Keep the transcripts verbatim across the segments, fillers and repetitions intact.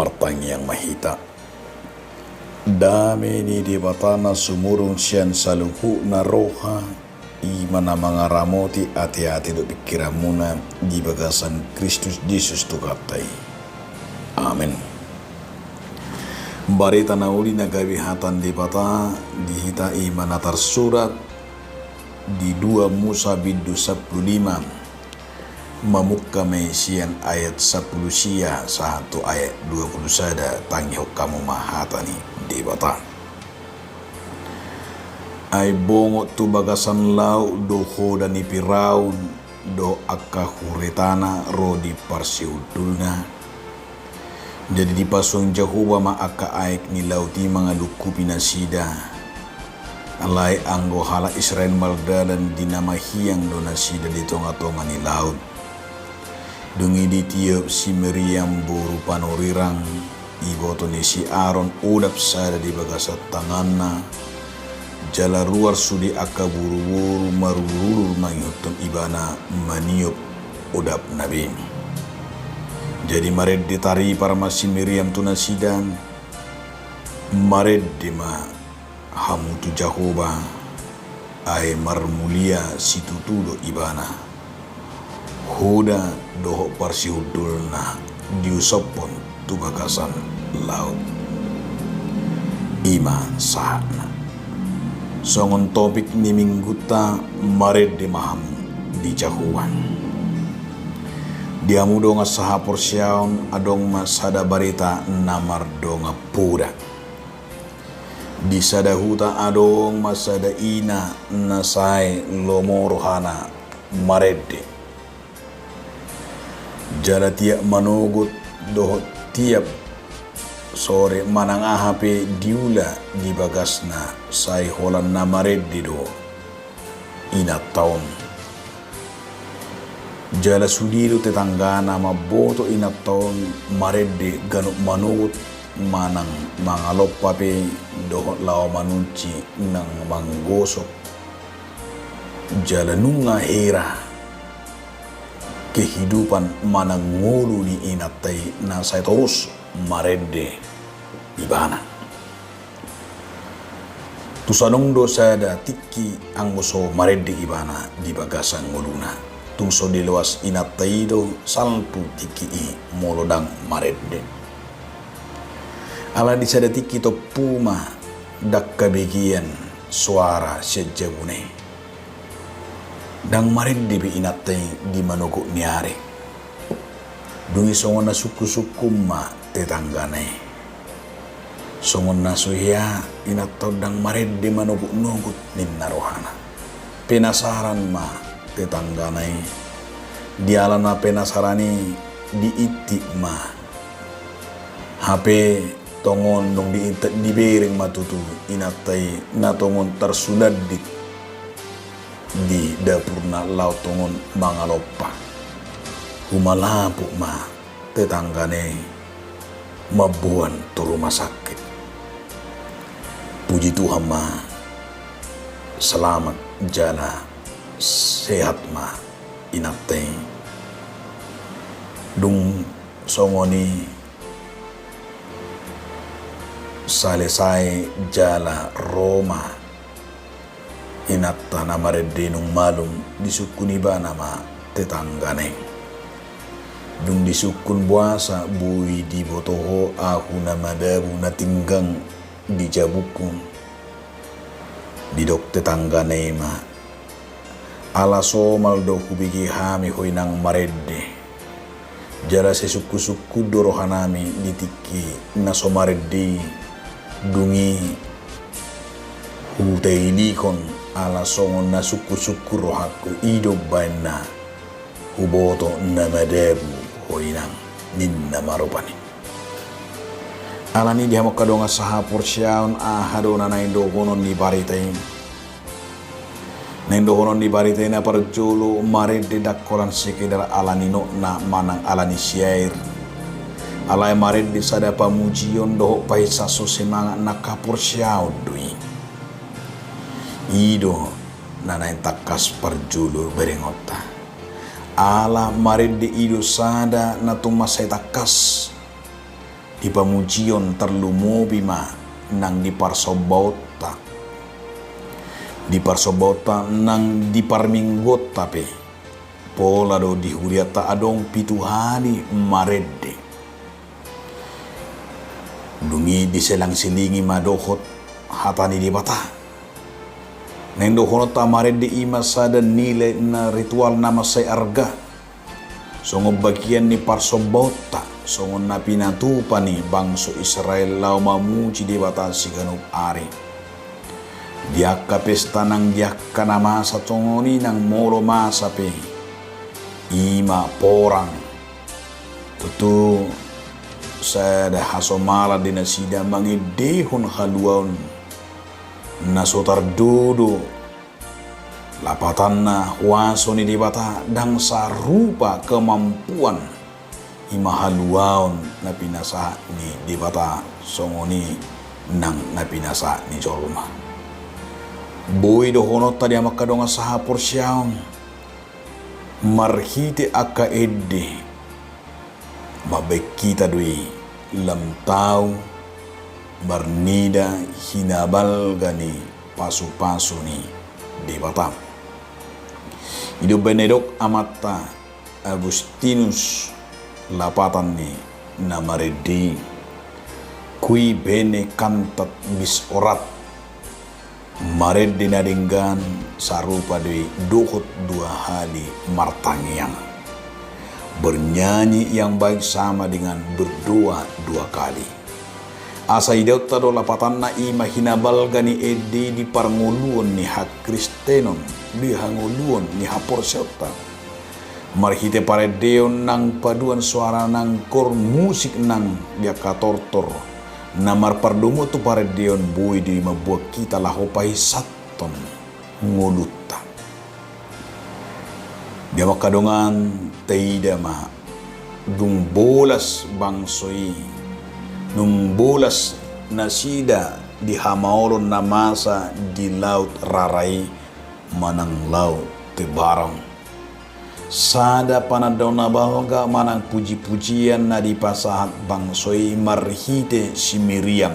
Martangiang ma hita. Dame ni Debata na sumurung sian saluhutna roha, i ma na mangaramoti ateate dohot pingkiranmuna di bagasan Kristus Jesus Tuhanta i. Amen. Barita na uli na gabe hata ni Debata di hita i ma na tarsurat di dua Musa bindu sampulu lima, mamungka ma i sian ayat sampulu sia sahat tu ayat dua pulu sada. Tangihon hamu ma hata ni Debata. Ai bongot tu bagasan laut do hoda ni Firaun dohot angka huretana ro di parsihundulna. Jadi dipasuang Jahowa ma angka aek ni laut i mangalungkupi nasida. Alai anggo halak Israel mardalan di na mahiang do nasida di tongatonga ni laut. Dung i ditiop si Miriam boru panurirang, iboto ni si Aron, odap sada di bagasan tanganna, jala ruar sude angka boruboru marulurulur mangihuthon ibana maniop odapna be. Jadi marende taripar ma si Miriam tu nasida, marende ma hamu tu Jahowa, ai marmulia situtu do ibana. Hoda dohot parsihundulna diusophon tu bagasan laut. I ma sahatna. Songon topik ni minggunta, marende ma hamu di Jahowa. Di hamu dongan sahaporseaon adong ma sada barita na mardongan poda. Di sada huta adong ma sada ina na sai lomo rohana marende. Jala tiap manogot dohot tiap sore manang aha pe diula di bagasna, sai holan na marende do inanta on. Jala sude do tetanggana mamboto inanta on marende ganup manogot manang mangalompa pe dohot laho manunci nang manggosok. Jala nunga hera kehidupan manang ngolu ni inanta i na sai torus marende ibana. Tung so adong do sada tingki anggo so marende ibana di bagasan ngoluna. Tung so diloas inanta i do salpu tingki i molo ndang marende. Alai di sada tingki tompu ma ndang habegean soara sian jabuna i. Ndang marende be inanta i di manogot ni ari. Dung i songon na sungkunsungkun ma tetanggana i. Songon na so hea inanta on ndang marende manogotnogot ninna rohana. Penasaran ma tetanggana i. Diala na penasaran i diintip ma. Hape tongon dung diintip dibereng ma tutu inanta i na tongon tarsulandit di dapurna laho tongon mangalompa. Humalaput ma tetanggana i mamboan tu rumah sakit. Puji Tuhan ma, selamat jala sehat ma inanta i. Dung songon i salesai jala ro ma inanta na marende nunga malum, disungkun ibana ma tetanggana i. Dung disungkun boasa boi diboto ho ahu na madabu na tinggang di jabungku. Didok tetanggana i ma, ala somal do hubege hami ho inang marende. Jala sai sungkunsungkun do rohanami di tingki na so marende i. Dung i hutailihon ala songon na sungkunsungkun rohangku, i do umbahen na huboto na madabu ho inang, ninna ma rupani. Alani i di hamu angka dongan sahaporseaon, aha do na naeng dohonon ni barita i? Naeng dohonon ni barita i na parjolo, marende ndang holan sekedar ala ninna manang ala ni syair. Alai marende sada pamujion dohot pahisason semangat nang haporseaon do i. I do na naeng tangkas parjolo berengonta. Ala marende i do sada na tung mansai tangkas di pamujion, tarlumobi ma nang di parsombaonta, di parsombaonta nang di parmingguonta pe. Pola do di hurianta adong pitu hali marende. Dung i diselang-selingi ma dohot hata ni Debata. Naeng dohononta marende i ma sada nilai na ritual na mansai arga, songon bagian ni parsombaonta, songon na pinatupa ni bangso Israel laho mamuji Debata siganup ari. Di angka pesta nang di angka na masa songon i nang molo masa pe, i ma porang. Tontu sada hasomalan di nasida mangendehon haluaon na so tardodo, lapatanna huaso ni Debata, ndang sarupa kemampuan i ma haluaon na pinasahat ni Debata songon i nang na pinasahat ni jolma. Boi dohononta di hamu angka dongan sahaporseaon, marhite angka ende mambahen hita do i lam tau marnida hinabalga ni pasupasu ni Debata. I do umbahen na didok amanta Agustinus lapatan ni na marende i: Qui bene cantat bis orat. Marende na denggan sarupa do i dohot dua hali martangiang. Bernyanyi yang baik sama dengan berdoa dua kali. Asa idaonta do lapatanna i ma hinabalga ni ende i di parngoluon ni hakristenon, di hangoluon ni haporseaonta. Marhite parendeon nang paduan soara nang kor musik nang di angka tortor na marpardomuan tu parendeon boi do i mamboan hita laho pahisathon ngolunta. Di hamu angka dongan, taida ma, dung bolas bangso i, dung bolas nasida di hamaolon na masa di Laut Rara i manang Laut Tiberia, sada panandao na balga manang pujipujian na dipasahat bangso i marhite si Miriam,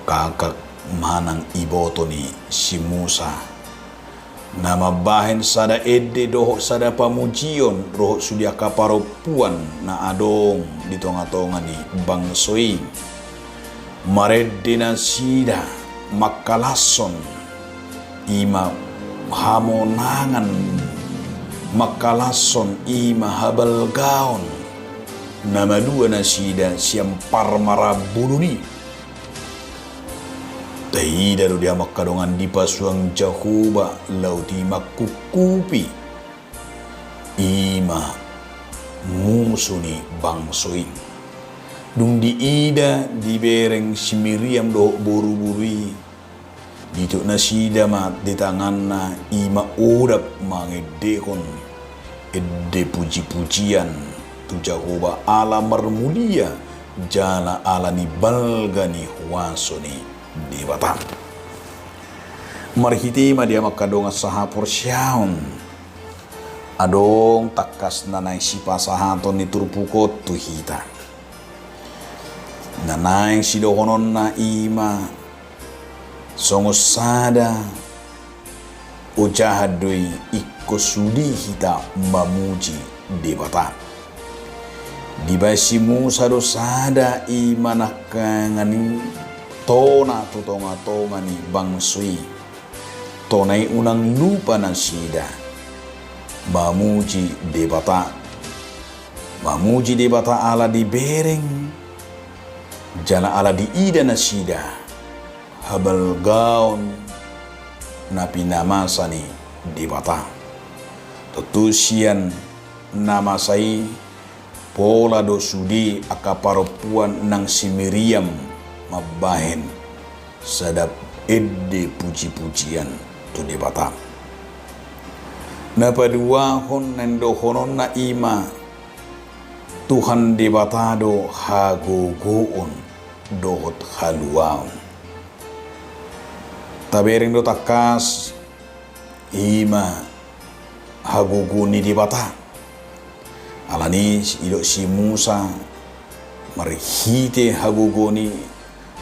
kakak manang iboto ni si Musa, na mambahen sada ende dohot sada pamujion dohot sude angka parompuan na adong di tongatonga ni bangso i. Marende nasida mangkalashon i ma hamonangan, mangkalashon i ma habalgaon na malua nasida sian parmarambulun i. Taida do di hamu angka dongan, dipasuang Jahowa laut i mangkungkupi i ma musu ni bangso i. Dung diida dibereng si Miriam dohot boruboru i, dituk nasida ma di tanganna i ma odap mangendehon ende pujipujian tu Jahowa ala marmulia jala ala ni balga ni huaso ni Debata. Marhite i ma di hamu angka dongan sahaporseaon, adong tangkas na naeng sipasahaton ni turpuk on tu hita. Na naeng sidohononna i ma songon sada ojahan do i ingkon sude hita mamuji Debata. Dibaen si Musa do sada i ma nangkaningan i tona tu tongatonga ni bangso i. Tona i unang lupa nasida mamuji Debata. Mamuji Debata ala dibereng jala ala diida nasida habalgaon na pinamasa ni Debata. Tontu sian na masa i pola do sude angka parompuan nang si Miriam mambahen sada ende pujipujian tu Debata. Na paduahon naeng dohononna i ma Tuhan Debata do hagogoon dohot haluaon. Tabereng do tangkas i ma hagogoon ni Debata. Alani i didok si Musa, marhite hagogoon i,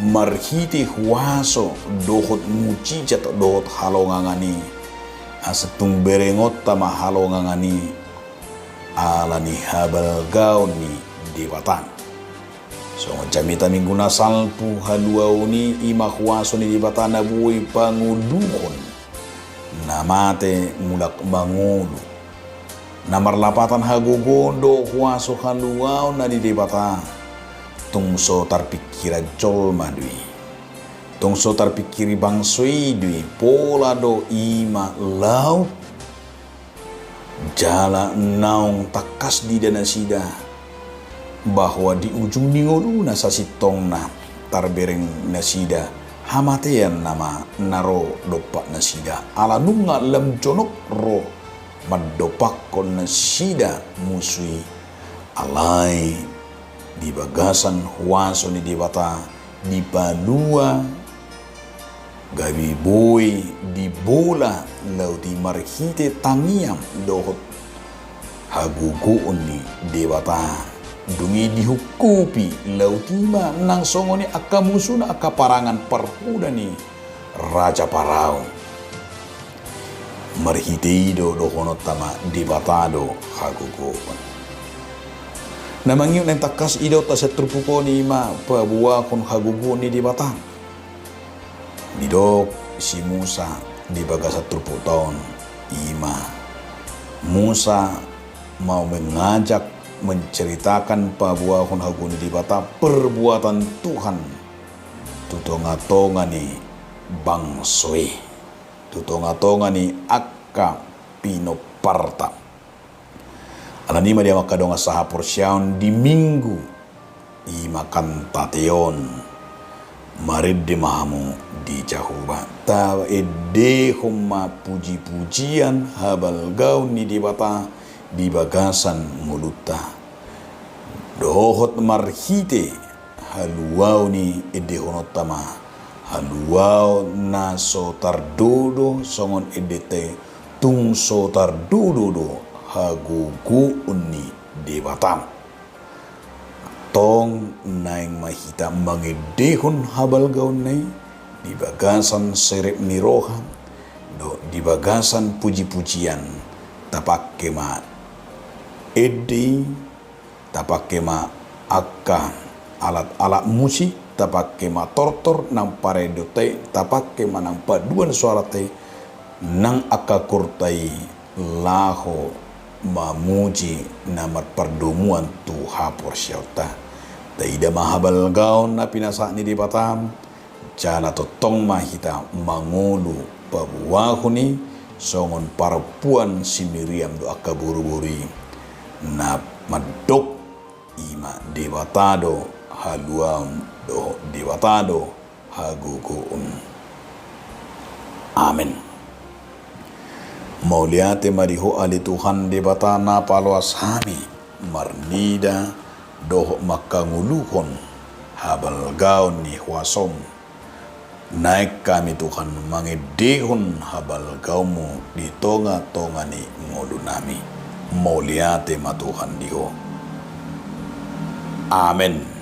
marhite huaso dohot mujizat dohot halongangan i, asa tung berengonta ma halongangan i ala ni habalgaon ni Debata. Songon jamita Minggu na salpu, haluaon i, i ma huaso ni Debata na boi pangoluhon na mate mulak mangolu. Na marlapatan hagogoon dohot huaso haluaon na di Debata, tung so tarpingkiran jolma do i. Tung so tarpingkiri bangso i do i, pola do i ma laut. Jala naung tangkas diida nasida bahwa di ujung ni ngoluna sasintongna tarbereng nasida hamatean nama na ro dompak nasida, ala nunga lam jonok ro mandompakkon nasida musu i. Alai di bagasan huaso ni Debata dipalua, gabe boi dibola laut i marhite tangiang dohot hagogoon ni Debata. Dung i dihungkupi laut i ma nang songon i angka musuna, angka parangan parhuda ni Raja Parao. Marhite i do dohononta ma Debata do hagogoon. Na mangihut naeng tangkas idaonta sian turpuk on i ma paboahon hagogoon ni Debata. Didok si Musa di bagasan turpukta on i ma, Musa mau mengajak, menceritakan paboahon hagogoon ni Debata, perbuatan Tuhan tu tongatonga ni bangso i, tu tongatonga ni angka pinomparta. Alani i ma di hamu angka dongan sahaporseaon, di Minggu i ma Kantate on, marende ma hamu di Jahowa, taendehon ma pujipujian habalgaon ni Debata di bagasan ngolunta. Dohot marhite haluaon i endehononta ma haluaon na so tardodo, songon endenta i, tung so tardodo do hagogoon ni Debata. Tong naeng ma hita mangendehon habalgaonna i di bagasan serep ni roha dohot di bagasan pujipujian, tapangke ma ende i, tapangke ma angka alat-alat musik, tapangke ma tortor nang paraendonta i, tapangke ma nang panduan soaranta i, nang angka korta i, laho mamuji na marpardomuan tu haporseaonta. Taida ma habalgaon na pinasahat ni Debata, jala tongtong ma hita mangolu paboahon i songon parompuan si Miriam dohot angka boruboru i, na mandok i ma Debata do haluaon dohot Debata do hagogoon. Amen. Mauliate ma di Ho ale Tuhan Debata na paloas hami marnida dohot mangkangoluhon habalgaon ni huasoM. Naeng hami Tuhan mangendehon habalgaonMu di tongatonga ni ngolunami. Mauliate ma Tuhan di Ho. Amen.